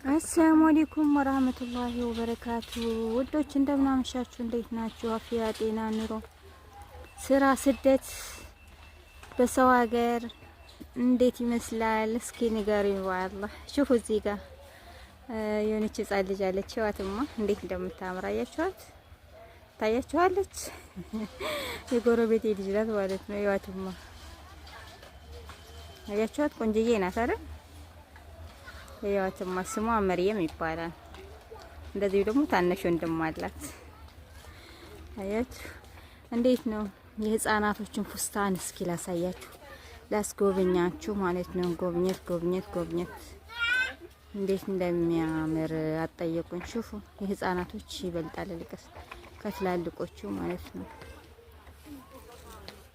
السلام عليكم ورحمة الله وبركاته። ውዶች እንደምን አመሻችሁ? እንዴት ናችሁ? አፍያ፣ ጤና፣ ኑሮ፣ ስራ፣ ስደት በሰው ሀገር እንዴት ይመስላል? እስኪ ንገሩኝ። በአላህ شوفوا፣ እዚህ ጋር የሆነች ህጻን ልጅ አለች። ዋትማ እንዴት እንደምታምር አያችኋት? ታያችኋለች። የጎረቤቴ ልጅ ናት ማለት ነው። ዋትማ አያችኋት? ቆንጅዬ ናት አይደል? ያዋትማ ስሟ መርየም ይባላል። እንደዚሁ ደግሞ ታናሽ ወንድም አላት። አያችሁ እንዴት ነው የህፃናቶችን فستان እስኪ ላሳያችሁ፣ ላስጎብኛችሁ ማለት ነው። ጎብኘት ጎብኘት ጎብኘት እንዴት እንደሚያምር አትጠይቁኝ። شوفوا የህፃናቶች ይበልጣል ልቀስ ከትላልቆቹ ማለት ነው።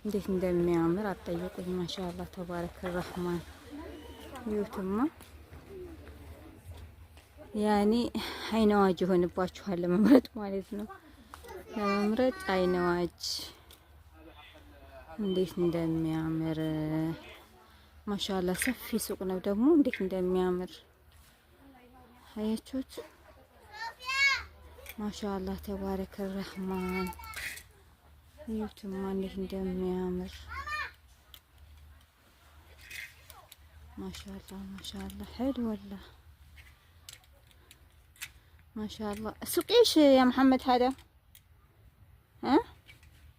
እንዴት እንደሚያምር አትጠይቁኝ። ما شاء الله تبارك الرحمن። ይሁትማ ያኔ አይነዋጅ ይሆንባችኋል ለመምረጥ ማለት ነው። ለመምረጥ አይነዋጅ እንዴት እንደሚያምር ما شاء الله። ሰፊ ሱቅ ነው ደግሞ እንዴት እንደሚያምር አያችሁት? ما شاء الله تبارك الرحمن። እዩትማ እንዴት እንደሚያምር ما شاء الله ما شاء الله። حلو والله ما شاء الله. سوق ايش يا محمد هذا؟ ها؟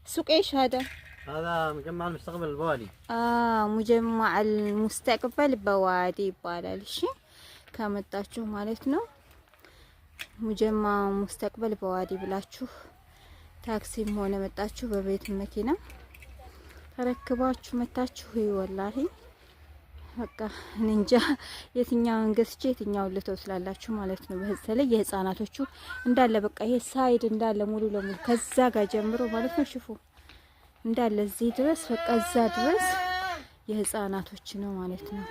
سوق ايش هذا؟ هذا مجمع المستقبل البوادي. آه مجمع المستقبل በዋዲ ይባላል። እሺ ከመጣችሁ ማለት ነው مجمع مستقبل በዋዲ ብላችሁ ታክሲም ሆነ መጣችሁ በቤት መኪና ተረክባችሁ መታችሁ والله በቃ እንጃ የትኛውን ገዝቼ የትኛውን ልተው ስላላችሁ ማለት ነው። በተለይ የህፃናቶቹ እንዳለ በቃ ይሄ side እንዳለ ሙሉ ለሙሉ ከዛ ጋር ጀምሮ ማለት ነው شوفوا እንዳለ እዚህ ድረስ በቃ እዛ ድረስ የህፃናቶች ነው ማለት ነው።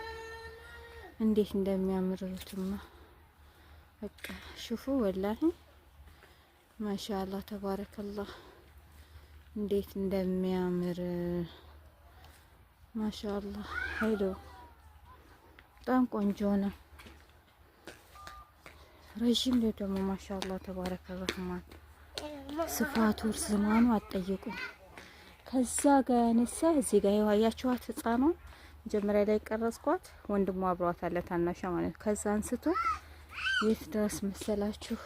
እንዴት እንደሚያምሩትማ በቃ شوفوا والله ما شاء الله تبارك الله እንዴት እንደሚያምር ما شاء الله حلو በጣም ቆንጆ ነው። ረዥም ነው ደግሞ ما شاء الله تبارك الرحمن። ስፋቱ ርዝማኑ አትጠይቁም። ከዛ ጋር ያነሳ እዚህ ጋር ይኸው አያችኋት ህፃኗ መጀመሪያ ላይ ቀረጽኳት። ወንድሟ አብሯት አለ ታናሿ ማለት ከዛ አንስቶ የት ድረስ መሰላችሁ?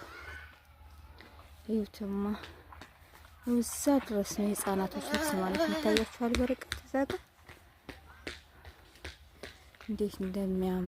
እዩትማ እዛ ድረስ ነው የህፃናቶች ልብስ ማለት ነው። ይታያችኋል በርቀት እዛ ጋር እንዴት እንደሚያምር።